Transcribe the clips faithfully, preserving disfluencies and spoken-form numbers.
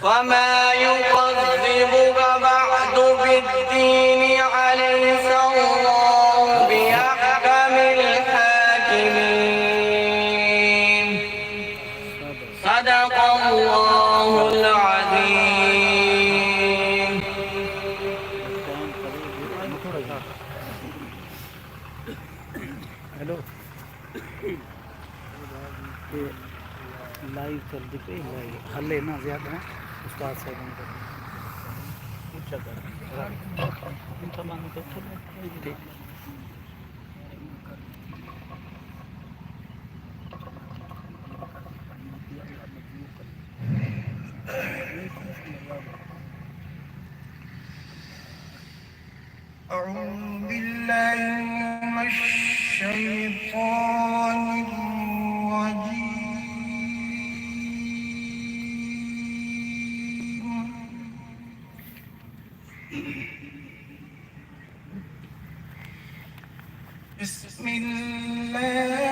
وما يكذبك بعد بالدين، أليس الله بأحكم الحاكمين. صدق الله العظيم. ہیلو، یہ لائیو چلدی پئی، لائیو ہلے نہ زیادہ، استاد صاحب نے کر اچھا کر دیا۔ ٹھیک۔ أعوذ بالله من الشيطان الرجيم. بسم الله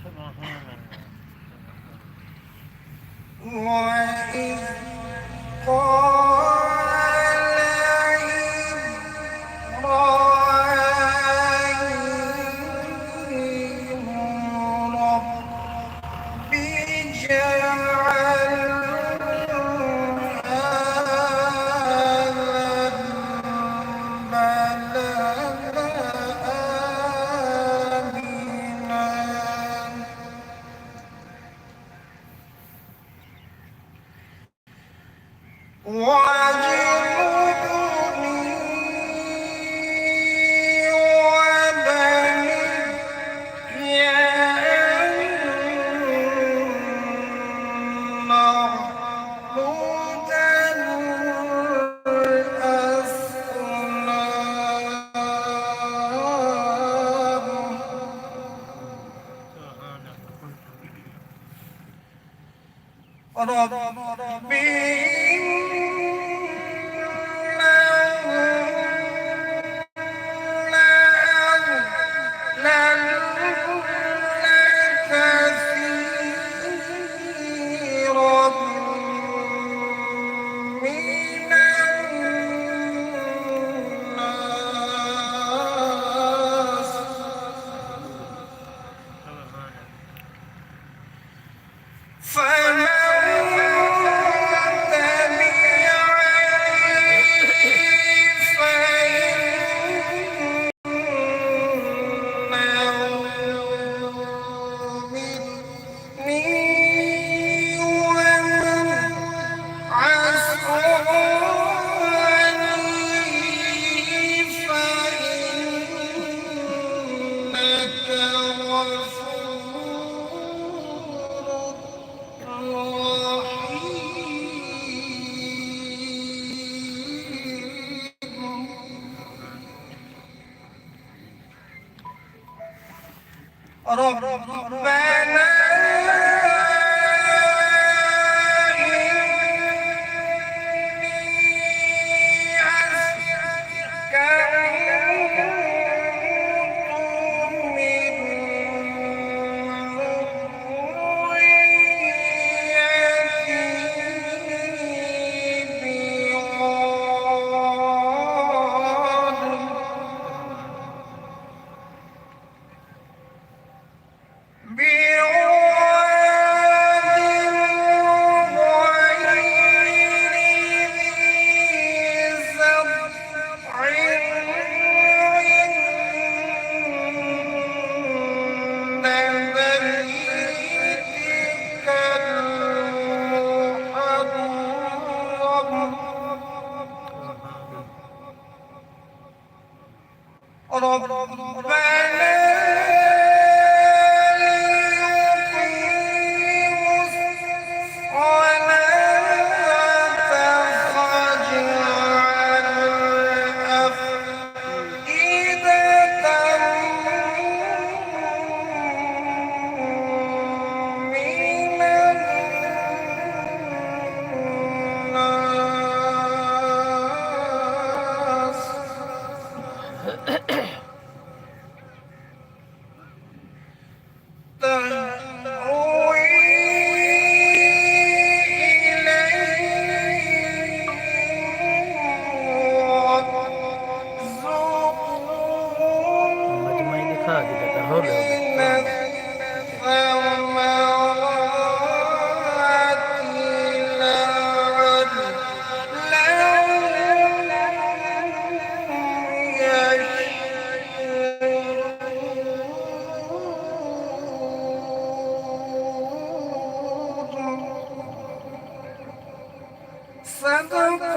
الرحمن الرحيم. وإذ قال إبراهيم رب اجعل هذا البلد آمنا واجنبني وبني أن نعبد الأصنام. رب إنهن أضللن كثيرا من الناس. فمن تبعني فإنه مني ومن عصاني فإنك غفور رحيم. ربنا إني أسكنت من ذريتي بواد بواد صدق اللہ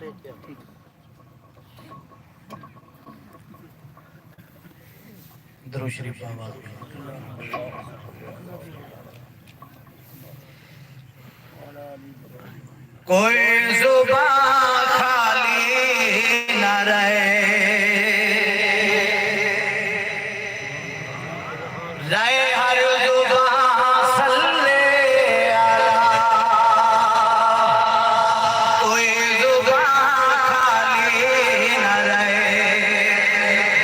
العظیم۔ درود شریف آواز۔ کوئی زبان خالی نہ رہے، رہے ہر زبان صلی علی۔ کوئی زبان خالی نہ رہے،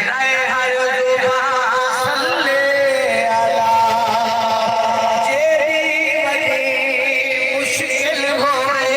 رہے ہر زبان صلی علی۔ جیڑھی وݙی مشکل ہووے،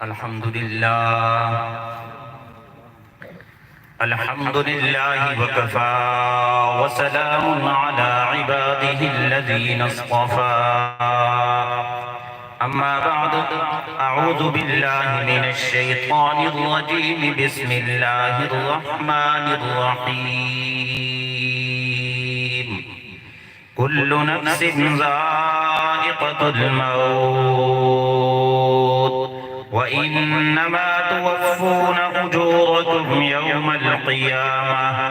الحمد لله. الحمد لله وكفى، وسلام على عباده الذين اصطفى. أما بعد، أعوذ بالله من الشيطان الرجيم. بسم الله الرحمن الرحيم. كل نفس ذائقة الموت، وإنما توفون أجوركم يوم القيامة،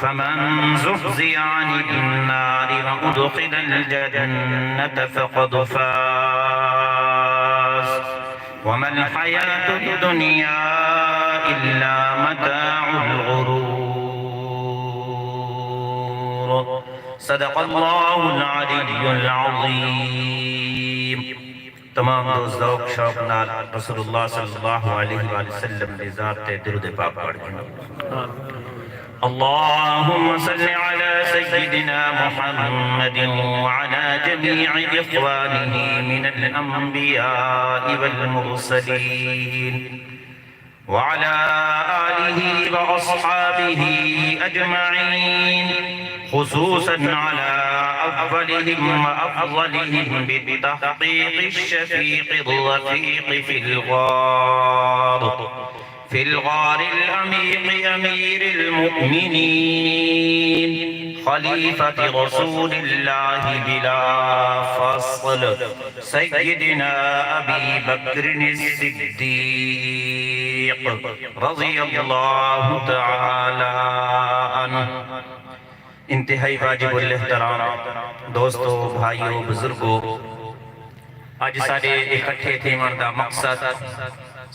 فمن زحزح عن النار وأدخل الجنة فقد فاز، وما الحياة الدنيا إلا متاع الغرور. صدق اللہ العلی العظیم۔ تمام دوست ذوق شوق نال رسول اللہ صلی اللہ علیہ وآلہ وسلم دی ذات تے درود پاک پڑھ گھنو۔ اللهم صل على سيدنا محمد وعلى جميع إخوانه من الأنبياء والمرسلين، وعلى آله وأصحابه أجمعين، خصوصا على أولهم وأفضلهم بالتحقيق الشفيق الرفيق في الغار، في الغار العميق أمير المؤمنين، خليفة رسول الله بلا فصل، سیدنا ابی بکر الصدیق رضی اللہ تعالی عنہ۔ انتہائی واجب الاحترام دوستو، بھائیو، بزرگو، اڄ ساݙے اکٹھے تھیوݨ دا مقصد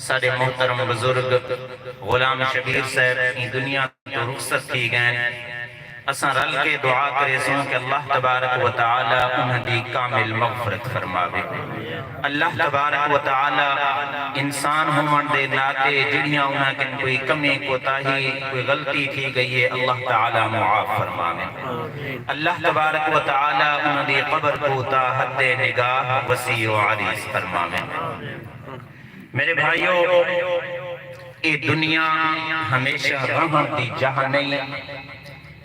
ساݙے محترم بزرگ غلام شبیر صاحب ایں دنیا توں رخصت تھی ڳئن۔ اساں رل کے دعا کریسوں کہ اللہ تبارک و تعالی انہاں دی کامل مغفرت فرماوے۔ اللہ تبارک و تعالی انسان ہووݨ دے ناطے جڑیاں انہاں کن کوئی کمی، کوتاہی، کوئی غلطی تھی ڳئی ہے، اللہ تعالی معاف فرماوے۔ اللہ تبارک و تعالی انہاں دی قبر کوں تا حد نگاہ وسیع و عریض فرماوے۔ میرے بھائیو، اے دنیا ہمیشہ رہݨ دی جاہ نئیں۔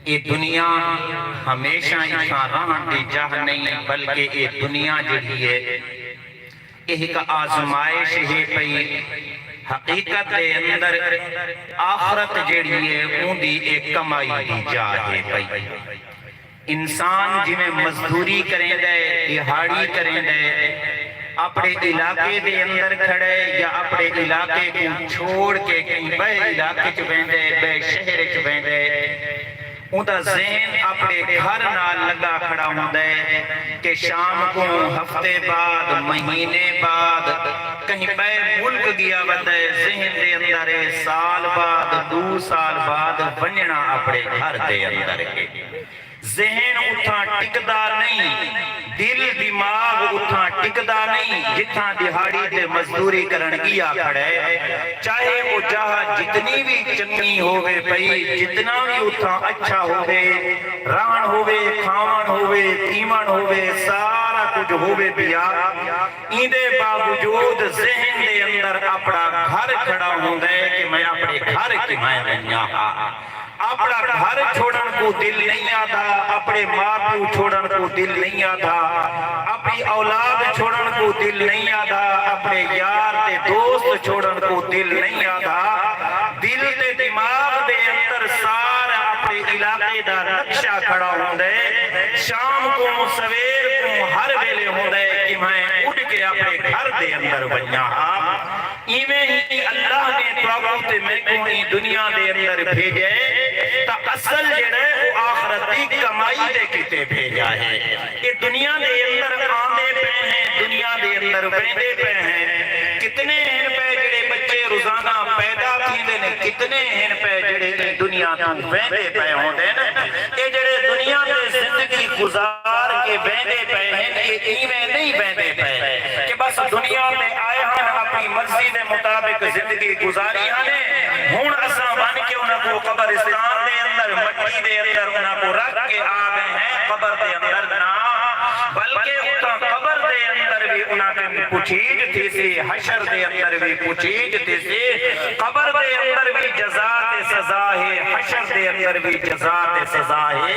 اے دنیا ہمیشہ اتھاں رہݨ دی جاہ نئیں، بلکہ اے دنیا جیڑھی ہے، اے ہک آزمائش ہے پئی۔ حقیقت دے اندر آخرت جیڑھی ہے، اوندی اے کمائی دی جاہ ہے پئی۔ انسان جیویں مزدوری کریندے، ݙیہاڑی کریندے، اپݨے علاقے دے اندر کھڑے یا اپݨے علاقے کوں چھوڑ کے کہیں ٻئے علاقے چ ویندے، ٻئے شہر چ ویندے، اوندا ذہن اپݨے گھر نال لڳا کھڑا ہوندے کہ شام کوں، ہفتے بعد، مہینے بعد کہیں ٻئے ملک ڳیا ودے، ذہن دے اندر ہے سال بعد، ݙو سال بعد ونڄݨا اپݨے گھر دے اندر ہے۔ ذہن اتھاں ٹکدا نئیں، دل دماغ اتھاں ٹکدا نئیں، جتھاں ݙیہاڑی تے مزدوری کرݨ ڳیا کھڑے۔ چاہے او جاہ جتنی وی چنڳی ہووے پئی، جتنا وی اتھاں اچھا ہووے، رہݨ ہووے، کھاوݨ ہووے، پیوݨ ہووے، سارا کجھ ہووے پیا، ایندے باوجود ذہن دے اندر اپݨا گھر کھڑا ہوندے کہ میں اپݨے گھر کیویں ونڄاں ہا۔ اپݨا گھر چھوڑݨ کوں دل نئیں آہدا، اپݨے ماء پیو چھوڑݨ کوں دل نئیں آہدا، اپݨی اولاد چھوڑݨ کوں دل نئیں آہدا، اپݨے یار تے دوست چھوڑݨ کوں دل نئیں آہدا۔ دل تے دماغ دے اندر سارا اپݨے علاقے دا نقشہ کھڑا ہوندے۔ شام کوں، سویر کوں، ہر ویلے ہوندے کہ میں اݙ کے اپݨے گھر دے اندر ونڄاں ہا۔ ایویں ہی اللہ نے تہاکوں تے میکوں ایں دنیا دے اندر بھیجے، تاں اصل جیڑھا ہے او آخرت دی کمائی دے کیتے بھیجا ہے۔ اے دنیا دے اندر آندے پئے ہیں، دنیا دے اندر ویندے پئے ہیں۔ کتنے ہن پئے جیڑھے بچے روزانہ پیدا تھیندے نے، کتنے ہن پئے جیڑھے ایں دنیا توں ویندے پئے ہوندے نے۔ اے جیڑھے دنیا تے زندگی گزار کے ویندے پئے ہن، اے ایویں نئیں ویندے پئے کہ بس دنیا تے آئے ہن، اپݨی مرضی دے مطابق زندگی گزاری ہن، ہݨ اساں ونڄ کے انہاں کوں قبرستان دے اندر مٹی دے اندر انہاں کوں رکھ کے آ ڳئے ہیں، قبر دے اندر نہ، بلکہ اتھاں قبر دے اندر وی انہاں کن پچھیج تھیسی، حشر دے اندر وی پچھیج تھیسی۔ قبر دے اندر وی جزا تے سزا ہے، حشر دے اندر وی جزا تے سزا ہے۔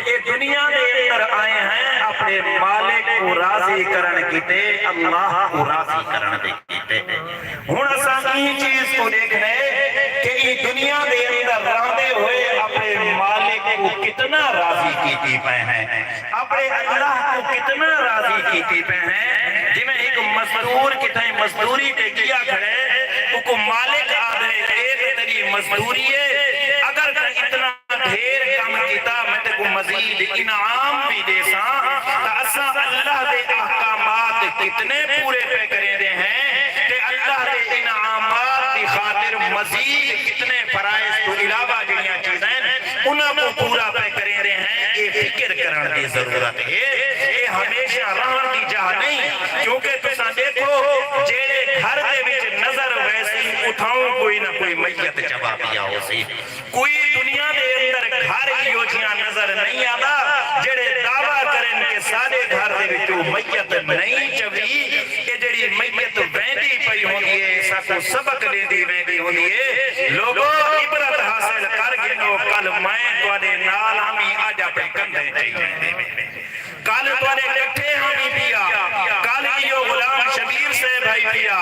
اے دنیا دے اندر آئے ہیں اپنے مالک کوں راضی کرݨ کیتے، اللہ کوں راضی کرݨ دے کیتے۔ ہݨ اساں ایں چیز کوں ݙیکھݨے کہ ایں دنیا دے اندر رہندے ہوئے اپݨے مالک کوں کتنا راضی کیتی پئے ہیں، اپݨے اللہ کوں کتنا راضی کیتی پئے ہیں۔ جیویں ہک مزدور کتھائیں مزدوری تے ڳیا کھڑے، اوکوں مالک آہدے، اے تے تیݙی مزدوری ہے، اگر تیں اتنا ڈھیر کم کیتا، میں تیکوں مزید انعام وی ݙیساں۔ تاں اساں اللہ دے احکامات کتنے پورے پئے کریندے ہیں تے اللہ دے انعامات دی خاطر مزید کتنے فرائض توں علاوہ جڑیاں چیزاں ہن، انہاں کوں پورا پئے کریندے ہیں۔ اے فکر کرݨ دی ضرورت ہے، اے ہمیشہ رہݨ دی جاہ نہیں، کیونکہ تساں ݙیکھو جیڑھے گھر دے وچ نظر ویسی، اتھاؤں کوئی نہ کوئی میت چوا پیا ہوسی۔ کوئی دنیا دے اندر گھر ایہو جیہاں نظر نہیں آندا جیڑھے دعویٰ کرن کہ ساݙے گھر دے وچوں میت نہیں چوی۔ اے جیڑھی میت ویندی پئی ہوندی ہے، ساکوں سبق ݙیندی ویندی ہوندی ہے۔ لوگو، عبرت حاصل کر گھنو، کل میں تہاݙے نال ہمی، اڄ اپݨے کندھیں چئی ویندے۔ کل تہاݙے کٹھے ہمی پیا، کل ایہو غلام شبیر صاحب ہئی پیا۔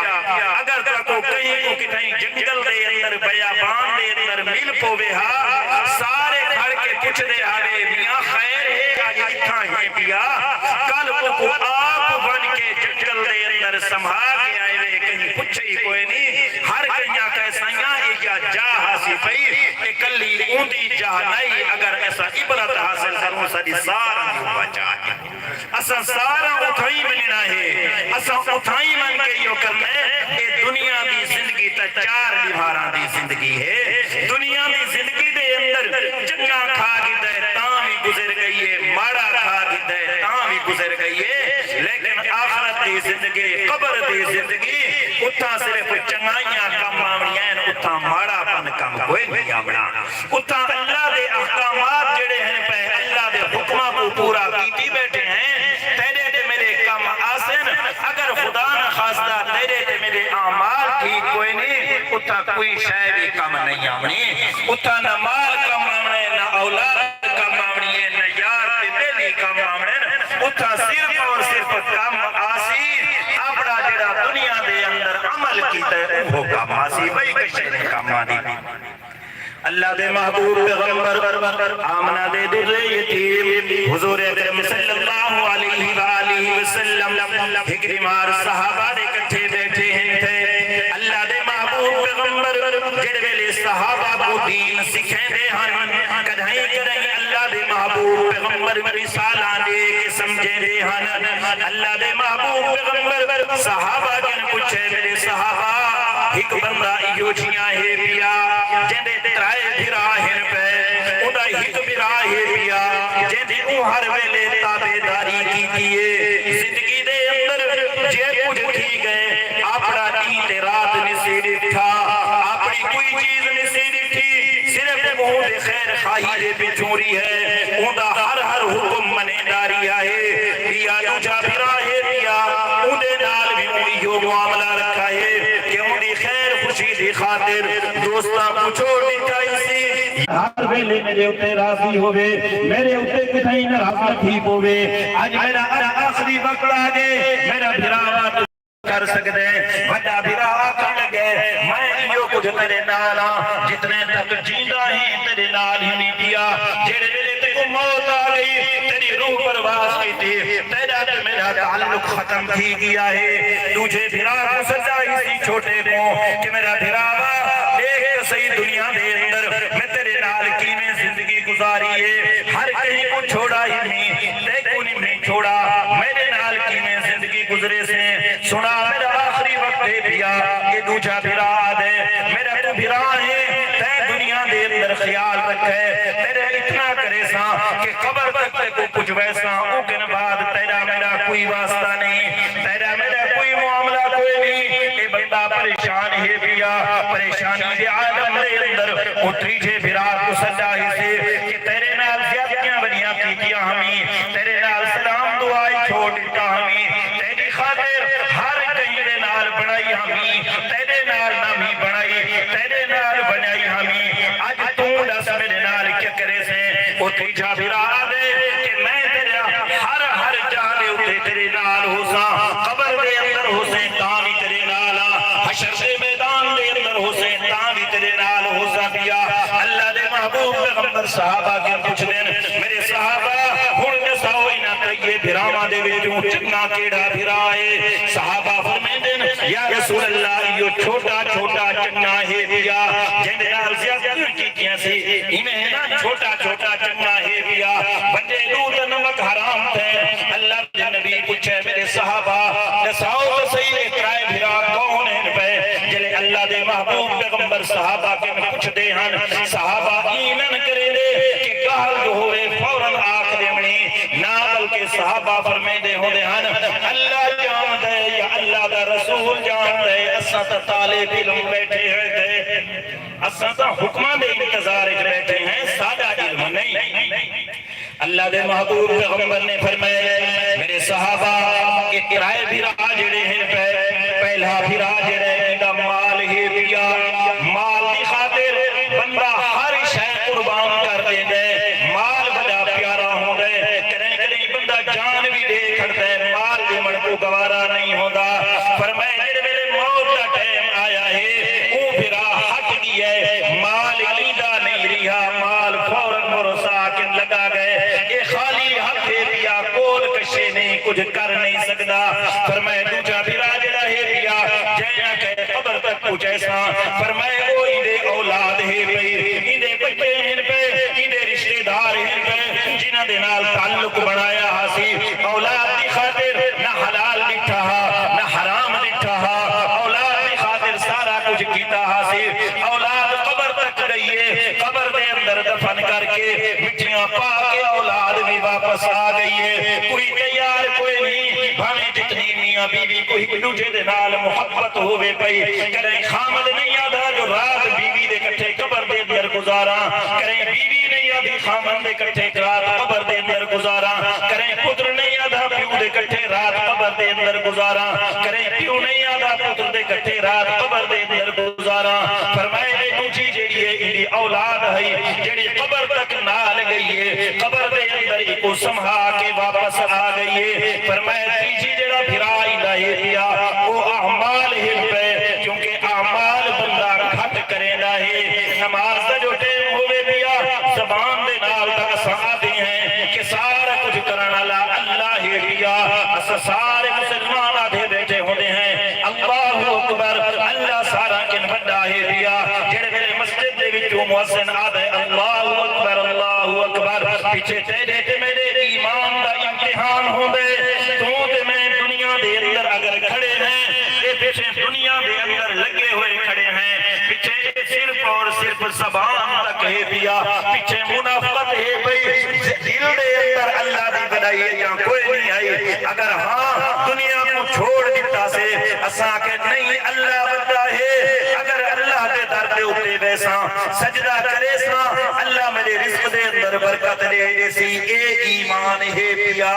اگر تہاکوں کہیں کوں کتھائیں جنگل دے اندر، بیابان دے اندر مل پووے ہا، سارے کھڑ کے پچھدے ہاوے، میاں خیر ہے، اڄ اتھاں ہیں پیا؟ کل اوکوں آپ ونڄ کے جنگل دے اندر سمھا کے آئے وے، کہیں پچھے ہی کوئے نی۔ ہر کہیں آکھے، سئیاں، ایہا جاہ ہاسی پئی، اے کلی اوندی جاہ نائی، اگر اساں عبرت حاصل کروں، ساݙی ساراں دی اوہا جاہ ہے۔ اساں ساراں اتھائیں ونڄݨا ہے، اساں اتھائیں ونڄ کے ایہو کرنا ہے۔ اے دنیا دی زندگی تاں چار ݙیواریں دی زندگی ہے۔ دنیا دی زندگی دے اندر چنڳا کھا گھدا ہے تاں وی گزر ڳئی ہے، ماڑا کھا گھدا ہے تاں وی گزر ڳئی ہے، لیکن آخرت دی زندگی، قبر دی زندگی، اتھاں صرف چنڳائیاں کم آوݨیاں ہن، اتھاں ماڑا پن کم کوئی نہیں آوݨا۔ اتھاں اللہ دے احکامات جیڑھے ہن پئے، اللہ دے حکماں کوں پورا کیتی ٻیٹھے ہیں، تیݙے تے میݙے کم آسن۔ اگر خدا نخواستہ تیݙے تے میݙے اعمال ٹھیک کوئے نی، اتھاں کوئی شئے وی کم نہیں آوݨی۔ اتھاں نہ مال کم آوݨے، نہ اولاد کم آوݨی ہے، نہ یار تے ٻیلی کم آوݨے۔ اتھاں صرف اور صرف کم آسی، اپݨا جیڑھا دنیا دے اندر عمل کیتا ہے، اوہو کم آسی، ٻئی کشے نہیں کم آنی۔ اللہ دے محبوب پیغمبر، آمنہ دے دودھ یتیم، حضور اکرم صلی اللہ علیہ وآلہ وسلم، ہک بیمار صحابہ دے کٹھے ٻیٹھے ہن تھے۔ اللہ دے محبوب پیغمبر جیڑھے ویلے صحابہ کوں دین سکھیندے ہن، کݙاہیں کݙاہیں اللہ دے محبوب پیغمبر مثالاں ݙے کے سمجھیندے ہن۔ اللہ دے محبوب پیغمبر صحابہ کن پچھے، میݙے صحابہ، ہک بندہ ایہو جیہاں ہے پیا، جیندے ترائے بھرا ہن پئے، اوندا ہک بھرا ہے پیا، جیندی اوں ہر ویلے تابعداری کیتی ہے۔ زندگی دے اندر جے کجھ تھی ڳئے، اپݨا ݙینہہ تے رات نسی ݙٹھا، اپݨی کوئی چیز نسی ݙٹھی، صرف اوں دے خیر خواہی دے پچھوں ریہے، اوندا ہر ہر حکم منیندا ریہا ہے۔ پیا ݙوجھا بھرا ہے پیا، اوندے نال وی اوں ایہو معاملہ رکھا ہے کہ اوندی خیر خوشی دی خاطر دوستاں کوں چھوڑ ݙتا ہیسی۔ ہر ویلے میݙے اتے راضی ہووے، میݙے اتے کتھائیں ناراض نہ تھی پووے۔ اڄ میݙا، میݙا آخری وقت آ ڳئے، میݙا بھرا کر سڳدے۔ وݙا بھرا آکھݨ لڳے، میں ایہو کجھ تیݙے نال ہاں، جتنے تک جیندا ہیں تیݙے نال ہی نہیں پیا۔ جیڑھے ویلے تیکوں موت آ ڳئی، تیݙی روح پرواز کیتی، تیݙا تے میݙا تعلق ختم تھی ڳیا ہے۔ ݙوجھے بھرا کوں سݙا ہیسی چھوٹے کوں کہ میݙا بھراوا، ݙیکھ تے سہی دنیا دے اندر میں تیݙے نال کیویں زندگی گزاری ہے، ہر کہیں کوں چھوڑا ہی نہیں، تیکوں نہیں میں چھوڑا، میݙے نال کیویں زندگی گزریسیں۔ سݨا، میݙا آخری وقت ہے پیا۔ اے ݙوجھا بھرا آہدے، میݙا توں بھرا ہے، تیں دنیا دے اندر خیال رکھے، تیݙے اتنا کریساں کہ قبر تک تیکوں پڄویساں، اوں کن بعد تیݙا میݙا کوئی واسطہ نہیں، تیݙا میݙا کوئی معاملہ کوئی نہیں۔ اے بندہ پریشان ہے پیا، پریشانی دے عالم دے اندر اوں تریجھے بھرا کوں سݙا ہیسی کہ تیݙے او تریجھا بھرا آہدے کہ میں تیرے ہر، ہر جاہ دے اتے تیرے نال ہوساں، قبر دے اندر ہوسیں تاں وی تیرے نال آں، حشر دے میدان دے اندر ہوسیں تاں وی تیرے نال ہوساں پیا۔ اللہ دے محبوب پیغمبر صحابہ کوں پچھدن، میرے صحابہ، ہݨ ݙساؤ انہاں تریے بھراواں دے وچوں چنڳا کیڑھا بھرا ہے؟ صحابہ فرمیندن، یا رسول اللہ، ایہو چھوٹا چھوٹا چنڳا ہے پیا، جیندے نال زیادتیاں کیتیاں سی، ایویں ہے نا، چھوٹا چھوٹا چنڳا ہے پیا، وݙے ݙو تاں نمک حرام تھئن۔ اللہ دے نبی پچھے، میرے صحابہ، ݙساؤ تاں سہی، اے ترائے بھرا کون ہن پئے؟ جیلے اللہ دے محبوب پیغمبر صحابہ کوں پچھدے ہن، صحابہ ایویں کریندے کہ ڳالھ جو ہووے فوراً آکھ ݙیوݨی، نہ بلکہ صحابہ فرمیندے ہوندے ہن، اللہ ڄاݨدے یا اللہ دا رسول ڄاݨدے، اساں تاں طالب علم ٻیٹھے ہیں تے اساں تاں حکماں دے انتظار وچ ٻیٹھے ہیں، ساݙا علم نہیں۔ اللہ دے محبوب پیغمبر نے فرمایا، میرے صحابہ، اے ترائے بھرا جڑے ہیں پئے، پہلا بھرا جڑا ہے، ایندا مال ہے پیا، مال دی خاطر بندہ ہر شے قربان کر ݙیندا ہے، مال وݙا پیارا ہوندا ہے، کݙاہیں کݙاہیں بندہ جان وی ݙے کھڑدا ہے، مال ݙیوݨ کوں گوارا نہیں ہوندا۔ فرمایا، جڑے ویلے موت دا ٹائم آیا ہے، او بھرا ہٹ ڳیا ہے، مال ایندا نہیں رہیا، مال فوراً مروسا کن لڳا ڳئے، اے خالی ہتھ ہے پیا، کول کشے نہیں، کجھ کر نہیں سڳدا۔ فرمایا، ݙوجھا بھرا جڑا ہے پیا، جئیں آکھے قبر تک پڄائیساں، فرمایا، او ایندے اولاد ہے پئی، ایندے ٻچے ہن پئے، ایندے رشتہ دار ہن پئے، جنہاں دے نال تعلق بݨایا ہاسی، اولاد دی خاطر نہ حلال ݙٹھا ہا، نہ حرام ݙٹھا ہا، اولاد دی خاطر سارا کجھ کیتا ہاسی۔ اولاد قبر تک ڳئی ہے، قبر دے اندر دفن کر کے مٹیاں پا کے اولاد وی واپس آ ڳئی ہے۔ کوئی تیار کوئی نہیں، بھاویں جتنی میاں بیوی کوں ہک ݙوجھے دے نال محبت ہووے پئی، کݙاہیں خاوند نہیں آہدا جو رات بیوی دے کٹھے قبر دے اندر گزاراں، کݙاہیں بیوی نہیں آہدی خاوند دے کٹھے رات قبر دے اندر گزاراں، کݙاہیں پتر نہیں آہدا پیو دے کٹھے رات قبر دے اندر گزاراں، کݙاہیں پیو نہیں آہدا پتر دے کٹھے رات قبر دے اندر گزاراں۔ فرمایا، اے ݙوجھی جیڑھی ہے، ایندی اولاد ہئی، جیڑھی قبر تک نال ڳئی ہے، قبر دے اندر ایکوں سمہا کے واپس آ ڳئی ہے۔ فرمایا، تیجھی جیڑھا بھرا ایندا ہے پیا، او اعمال ہن پئے، کیونکہ اعمال بندہ گھٹ کریندا ہے۔ نماز دا جو ٹائم ہووے پیا، زبان دے نال تاں اساں آہدے ہیں کہ سارا کجھ کرݨ والا اللہ ہے پیا، اساں سارے مسلمان آہدے ٻیٹھے ہوندے ہیں، اللہ اکبر، اللہ سارا کن وݙا ہے پیا۔ جیڑھے ویلے مسجد دے وچوں مؤذن آہدے، اللہ اکبر، اللہ اکبر، پچھے تیݙے تے میݙے ایمان دا امتحان ہوندے۔ توں تے میں دنیا دے اندر اگر کھڑے ہیں، تے پچھے دنیا دے اندر لڳے ہوئے کھڑے ہیں، پچھے صرف اور صرف زبان تک ہے پیا، پچھے منافقت ہے پئی، دل دے اندر اللہ دی وݙائی اڄاں کوئی نہیں آئی۔ اگر ہاں، دنیا کوں چھوڑ ݙتا سے، اساں آکھے نہیں، اللہ وݙا ہے۔ اگر اللہ دے در دے اتے ویساں، سجدہ کریساں، اللہ میݙے رزق دے اندر برکت ݙے ݙیسی۔ اے ایمان ہے پیا،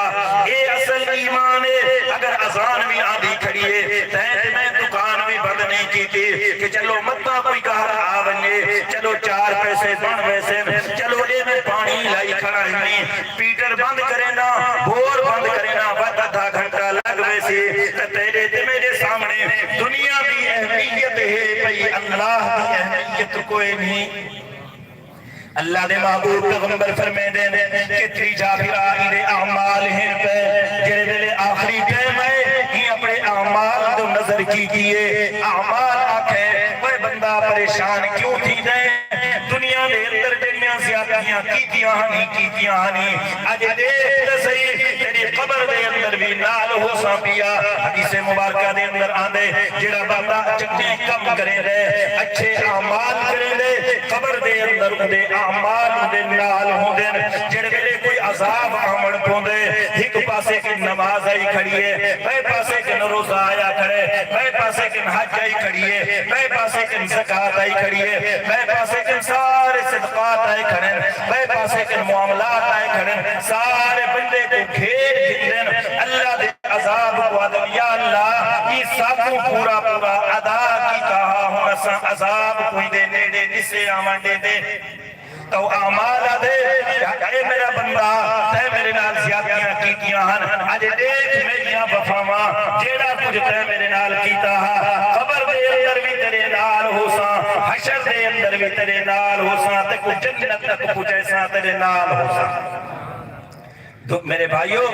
اے اصل ایمان ہے۔ اگر اذان وی آندی کھڑی ہے، تیں تے میں دکان وی بند نہیں کیتی کہ چلو متاں کوئی گاہک آ ونڄے، چلو چار پیسے بݨ ویسن، چلو اے میں پاݨی لائی کھڑا ہی، پیٹر بند کرینداں، بور بند کرینداں، ودھ ادھا گھنٹہ لڳ ویسی۔ تے تیݙے تے میݙے سامݨے دنیا دی اہمیت ہے پئی، اللہ دی اہمیت کوئی نہیں۔ اللہ دے محبوب پیغمبر فرمیندن کہ تریجھا بھرا ایندے اعمال ہن پئے۔ جیڑھے ویلے آخری ٹائم آئے، ایں اپݨے اعمال تے نظر کیتی ہے۔ اعمال آکھے، اوئے بندہ پریشان کیوں تھیندے؟ دنیا دے اندر جیڑھیاں زیادتیاں کیتیاں ہن، کیتیں ہن۔ اڄ ݙیکھ تاں سہی، تیݙی قبر دے اندر وی نال ہوساں پیا۔ حدیث مبارکہ دے اندر آندے، جیڑھا بندہ چنڳے کم کریندے، اچھے اعمال کریندے، قبر دے اندر اوندے اعمال اوندے نال ہوندن۔ جیڑھے ویلے کوئی عذاب آوݨ پوندے، ہک پاسے کن نماز آئی کھڑی ہے، ٻئے پاسے کن روزہ آیا کھڑے، ٻئے پاسے کن حج آئی کھڑی ہے، ٻئے پاسے کن زکوٰۃ آئی کھڑی ہے، ٻئے پاسے کن سارے صدقات آئے کھڑن، ٻئے پاسے کن معاملات آئے کھڑن، سارے بندے کوں گھیر گھندن۔ اللہ دے عذاب کوں آہدن، یا اللہ، ایں ساکوں پورا پورا ادا کیتا ہا، ہݨ اساں عذاب کوں ایندے نیڑے نسے آوݨ ݙیندے۔ تاں اعمال آہدے، اے میرا بندہ، تیں میرے نال زیادتیاں کیتیاں ہن، اڄ ݙیکھ میݙیاں وفاواں، جیڑھا کجھ تیں میرے نال کیتا ہا، قبر دے اندر وی تیݙے نال ہوساں، حشر دے اندر وی تیݙے نال ہوساں، تیکوں جنت تک پڄائیساں، تیݙے نال ہوساں۔ دو، میرے بھائیو،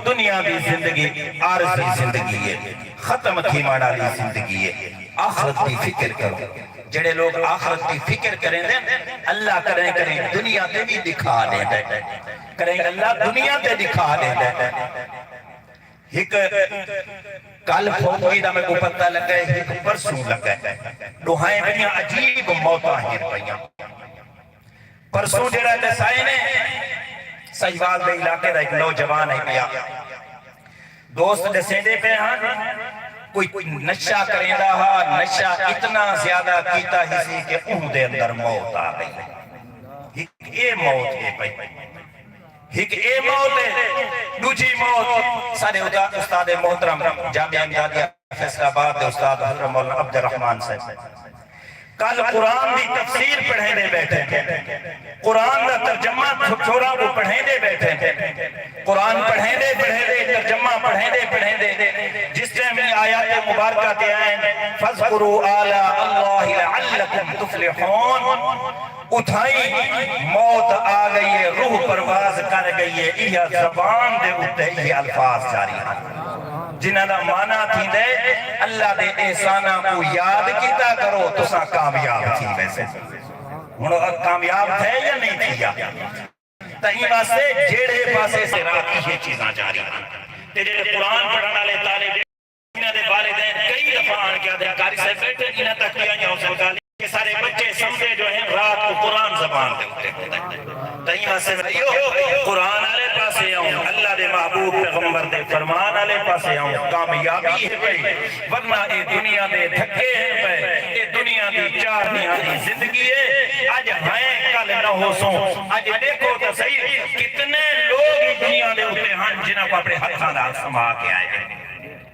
دنیا دی زندگی عارضی زندگی ہے، ختم تھیوݨ والی زندگی ہے۔ آخرت دی فکر کرو۔ جڑے لوگ آخرت دی فکر کریندے، اللہ کݙاہیں کݙاہیں دنیا تے وی ݙکھا ݙیندا ہے۔ کݙاہیں اللہ دنیا تے ݙکھا ݙیندا ہے۔ ہک کل فوت تھی دا میکوں پتہ لڳا ہے، ہک پرسوں لڳا ہے۔ ݙوہائیں بڑیاں عجیب موتاں ہن پئیاں۔ پرسوں جیڑھا ݙسائے نے، سہیوال دے علاقے دا ہک نوجوان ہے پیا۔ دوست ݙسیندے پئے ہن، کوئی نشہ کریندا ہا، نشہ اتنا زیادہ کیتا ہسی کہ اوں دے اندر موت آ ڳئی۔ ہک اے موت ہے پئی، ہک اے موت ہے۔ ݙوجھی موت ساݙے ادا-، استاد محترم جامعہ امدادیہ فیصل آباد دے استاد حضرت مولانا عبد الرحمان صاحب کل قرآن دی تفسیر پڑھیندے ٻیٹھے، قرآن دا ترجمہ چھو-، چھوڑاں کوں پڑھیندے ٻیٹھے، قرآن پڑھیندے پڑھیندے، ترجمہ پڑھیندے پڑھیندے، جس ٹائم ایں آیات مبارکہ تے آئے، "فاذکروا آلاء اللہ لعلکم تفلحون"، اتھائیں موت آ ڳئی ہے، روح پرواز کر ڳئی ہے۔ ایہا زبان دے اتے ایہے الفاظ جاری ہن، جنہاں دا معنی تھیندے، اللہ دے احساناں کوں یاد کیتا کرو، تساں کامیاب تھی ویسو۔ ہݨ او کامیاب تھئے یا نہیں تھیا؟ تاں ایں واسطے جیڑھے پاسے سے راہ ایہے چیزاں جاری ہن۔ تے جیڑھے قرآن پڑھݨ والے طالب انہاں دے والدین کئی دفعہ آن کے آدھے، "قاری صاحب ٻیٹھے، انہاں تک بھی آئیاں حوصلہ ڳالھ کہ سارے بچے سمجھے جو ہیں رات کو قرآن زبان دے اتے ہوندا ہے۔" تاں ایں واسطے بھائیو، قرآن والے پاسے آؤں، اللہ دے محبوب پیغمبر دے فرمان والے پاسے آؤں، کامیابی ہے پئی، ورنہ اے دنیا دے دھکے ہیں پئے، اے دنیا دی چار ݙینہاں دی زندگی ہے۔ اڄ ہیں، کل نہ ہوسوں۔ اڄ ݙیکھو تاں صحیح، کتنے لوگ ہی دنیا دے اتے ہن جنہاں کوں اپݨے ہتھاں نال سما کے آئے ہیں۔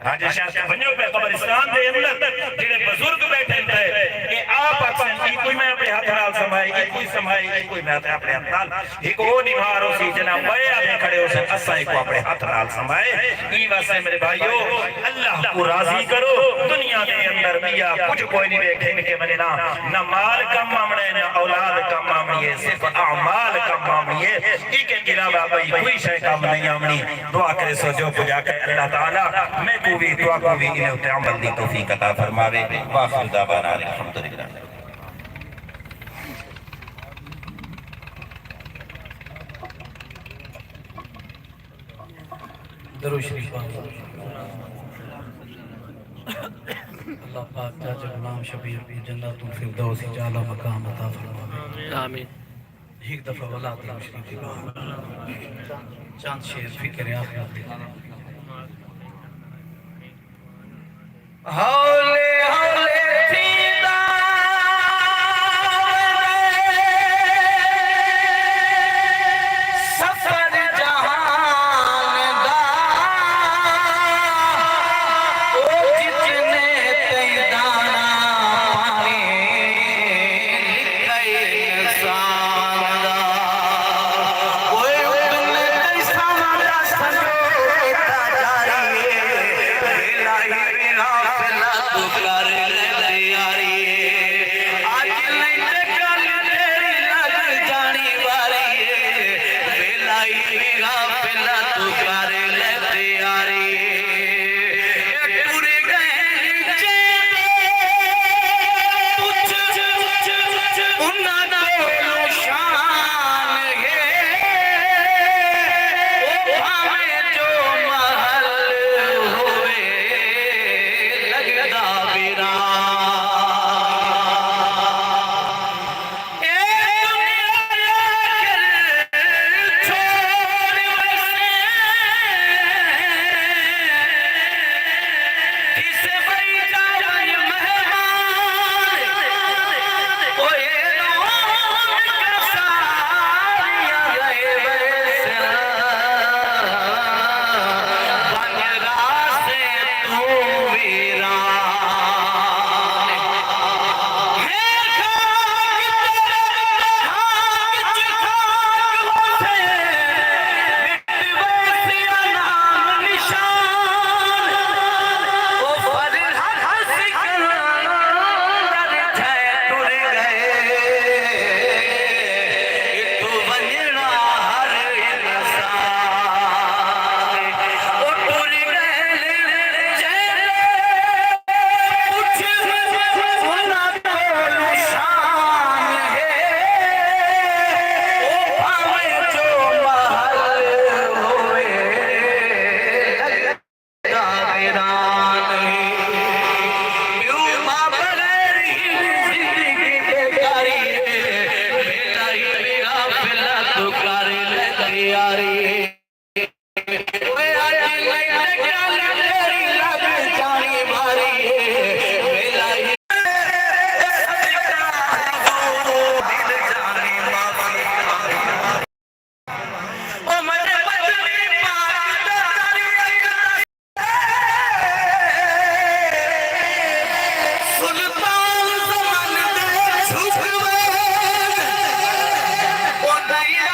راجہ شاہ تے ونڄو پئے قبرستان دے اندر، جیڑھے بزرگ ٻیٹھے پئے، اے آپ آکھسن، "ای کوئی میں اپݨے ہتھ نال سمائے، ای کوئی سمائے، ای کوئی میں اپݨے ہتھ نال۔" ہک او ݙیوار ہوسی، جنہاں ٻئے آدھے کھڑے ہوسن، "اساں ایکوں اپݨے ہتھ نال سمائے۔" ایں واسطے میرے بھائیو، اللہ کوں راضی کرو، دنیا دے اندر ٻیا کجھ کوئی نہیں ݙیکھن کے ونڄݨا، نہ مال کم آوݨے، نہ اولاد کم آوݨی ہے، صرف اعمال کم آوݨی ہے۔ ایں کے علاوہ ٻئی کوئی شے کم نہیں آوݨی۔ دعا کریسو جو پڄا کے اللہ تعالیٰ میکوں وی، تہاکوں وی انہیں اتے عمل دی توفیق عطا فرماوے۔ وآخر دعوانا الحمدللہ۔ درود شریف پڑھو۔ اللہ پاک چاچا غلام شبیر کوں جنت الفردوس اچ اعلیٰ مقام عطا فرماوے۔ آمین۔ ہک دفعہ ولا تے مشرف دی ٻانہہ۔ چند شعر فکر آخرت دے۔ ہولے ہولے تھیندا ویندے سفر جہان دا، او جتنے تئیں داݨا پاݨی لکھئی انسان دا۔ اوئے اتنے تئیں ساواں دا سنگے دا جاری اے، ویلا ہی ویلا فی الحال یاری۔ اوئے اڄ لڳ ڳل تیری لڳ جاݨی واری اے، ویلا ہی صدقہ حضور دل جاݨی معافی۔ او میݙے مدنی پاک دا سلطان زمن دے جھک وے، او نئیں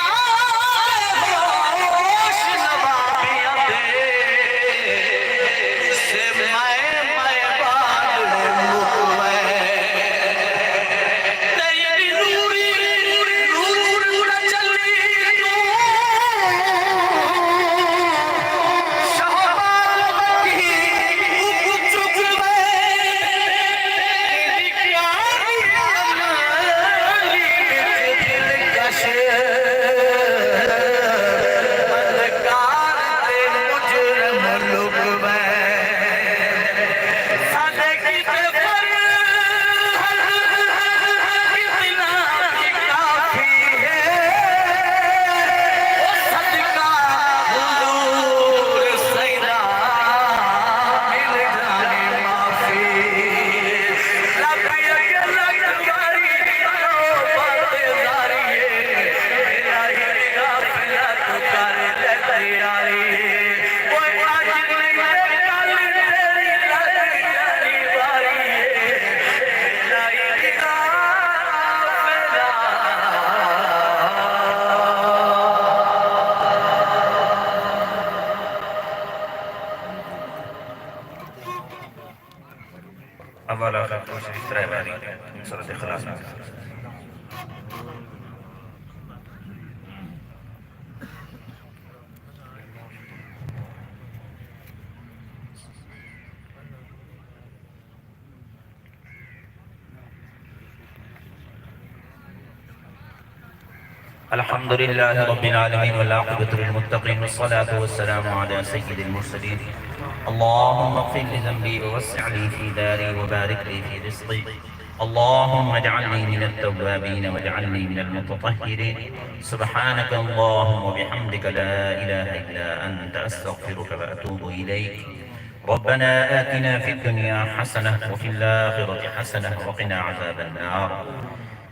ہوش نوابیاں دے، سے میں میں بعد مک وے۔ تیݙی نوری نور چلی توں شہباز دی اک چک وے، تیݙی پیاری املی وچ دلکش فنکار تے مجرم لک وے۔ ساݙے کیتے فرحت اتنا ہی کافی ہے، او صدقہ حضور سیداں مل جاݨی معافی۔ لکھ یک لکھ واری توبہ تے زاری ہے، الٰہی غفلت کر ݙتی یاری۔ اول آخر کوشش ترے واری سورۃ اخلاص میں۔ الحمد لله رب العالمين، والعاقبة للمتقين، والصلاة والسلام على سيد المرسلين. اللهم اغفر لي ذنبي ووسع لي في داري وبارك لي في رزقي. اللهم اجعلني من التوابين واجعلني من المتطهرين. سبحانك اللهم وبحمدك، لا إله إلا أنت، أستغفرك وأتوب إليك. ربنا آتنا في الدنيا حسنة وفي الآخرة حسنة وقنا عذاب النار.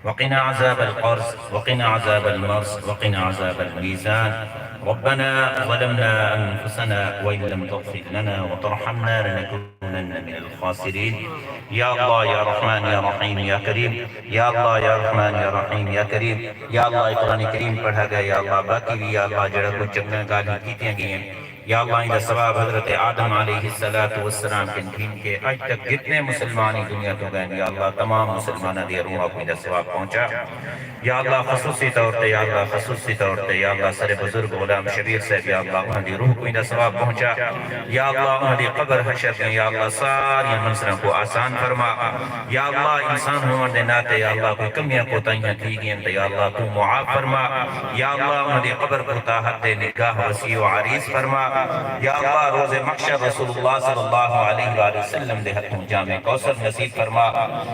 وقنا عذاب القرص، وقنا عذاب المرص، وقنا عذاب الميزان. ربنا ظلمنا أنفسنا وإن لم تغفر لنا وترحمنا لنكونن من الخاسرين. یا اللہ، یا رحمان، یا رحیم، یا کریم۔ یا اللہ، یا رحمان، یا رحیم، یا کریم۔ یا اللہ، اے قرآن کریم پڑھا ڳئے، یا اللہ، باقی وی، یا اللہ، جڑا کوئی چنڳیاں ڳالھیں کیتیاں ڳئین، یا اللہ، ایندا ثواب حضرت آدم علیہ الصلوۃ والسلام کن گھن کے اڄ تک جتنے مسلمان ایں دنیا توں ڳئین، یا اللہ، تمام مسلماناں دیاں روحاں کوں ایندا ثواب پہنچا۔ یا اللہ، خصوصی طور تے، یا اللہ، خصوصی طور تے، یا اللہ، ساݙے بزرگ غلام شبیر صاحب، یا اللہ، انہاں دی روح کوں ایندا ثواب پہنچا۔ یا اللہ، انہاں دی قبر حشر دیاں، یا اللہ، ساریاں منزلاں کوں آسان فرما۔ یا اللہ، انسان ہووݨ دے ناطے، یا اللہ، کوئی کمیاں کوتاہیاں تھی ڳئین تے، یا اللہ، توں معاف فرما۔ یا اللہ، انہاں دی قبر کوں تا حد نگاہ وسیع و عریض فرما۔ یا اللہ، روز محشر رسول اللہ صلی اللہ علیہ وآلہ وسلم دے ہتھوں جام کوثر نصیب فرما۔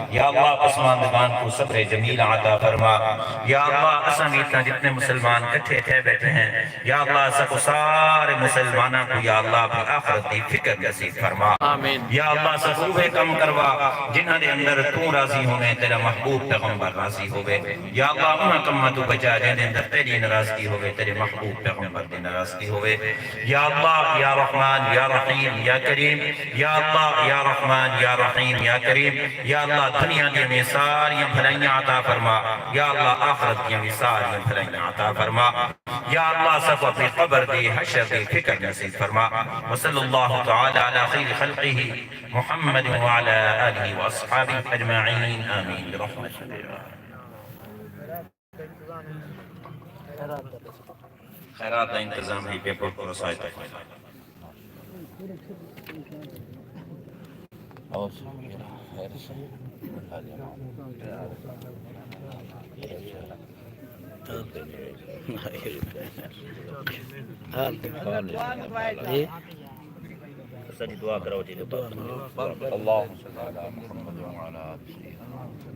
یا اللہ، پسماندگان کوں صبر جمیل عطا فرما۔ یا اللہ، اساں وی اتھاں جتنے مسلمان کٹھے تھئے ٻیٹھے ہیں، یا اللہ، اساں کوں سارے مسلماناں کوں، یا اللہ، اپݨی آخرت دی فکر نصیب فرما۔ آمین۔ یا اللہ، اساں کوں اوہے کم کروا جنہاں دے اندر توں راضی ہوویں، تیݙا محبوب پیغمبر راضی ہووے۔ یا اللہ، انہاں کماں توں بچا جیندے اندر تیݙی ناراضگی ہووے، تیݙے محبوب پیغمبر دی ناراضگی ہووے۔ یا اللہ، یا رحمان، یا رحیم، یا کریم۔ یا اللہ، یا رحمان، یا رحیم، یا کریم۔ یا اللہ، دنیا دیاں وی ساریاں بھلائیاں عطا فرما۔ یا اللہ، آخرت دیاں وی ساریاں بھلائیاں عطا فرما۔ یا اللہ، سب اپݨی قبر دی، حشر دی فکر نصیب فرما۔ وصلی اللہ تعالی علی خیر خلقہ محمد وعلی آلہ واصحابہ اجمعین۔ آمین برحمتک۔ خیرات دا انتظام ہے، پیپر کروس آئے تک۔ اساں دی دعا کراؤ جی۔ اللہم صل علی محمد وعلی آل سیدنا محمد۔